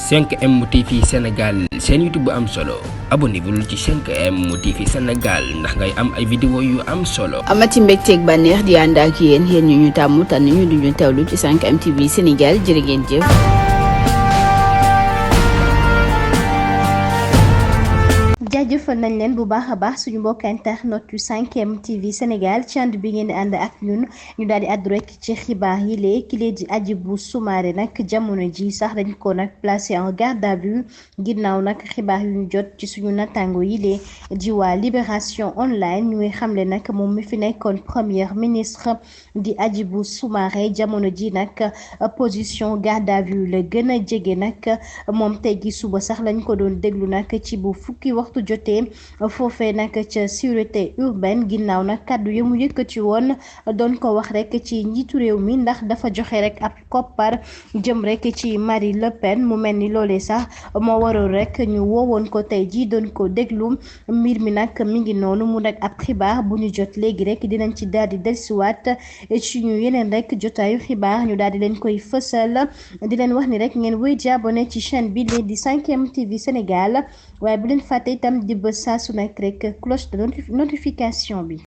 5M TV Sénégal seen YouTube bu am solo abonnez-vous ci 5M TV Sénégal ndax ngay am ay vidéo yu am solo. amati mbégteeg bànneex di ànd ak yéen ñu tàmm tànn ñu duñu teewlu ci 5M TV Sénégal jërë ngeen jëf. jaajëfal nañ leen bu baax a baax suñu mbokk internet yu 5M TV Sénégal ci ànd bi ngeen di ànd ak ñun ñu daal di àddu rek ci xibaar yi lee ki lee di Hadjibou Soumaré nag jamono ji sax dañ ko nag placé en garde à vue ginnaaw nag xibaar yu ñu jot ci suñu nattaango yi lee di waa Libération Online ñuy xamle nag moom mi fi nekkoon premier ministre di Hadjibou Soumaré jamono ji nag position garde à vue la gën a jege nag moom tey gi suba sax lañ ko doon déglu nag ci bu fukki waxtu jotee foofee nag ca sûreté urbaine ginnaaw nag kàddu yi mu yëkkati woon doon ko wax rek ci njiitu réew mi ndax dafa joxe rek ab koppar jëm rek ci Marie Le Pen mu mel ni loolee sax moo waroon rek ñu woowoon ko tey jii doon ko déglu mbir mi nag mi ngi noonu mu nag ab xibaar bu ñu jot léegi rek dinañ ci daal di dellusiwaat ci ñu yeneen rek jotaayu xibaar ñu daal di leen koy fësal di leen wax ni rek ngeen wéy di abonné ci chaîne bi di 5M TV Sénégal waaye bu leen fàtte itam di bës saa su nekk rek cloche de notification bi.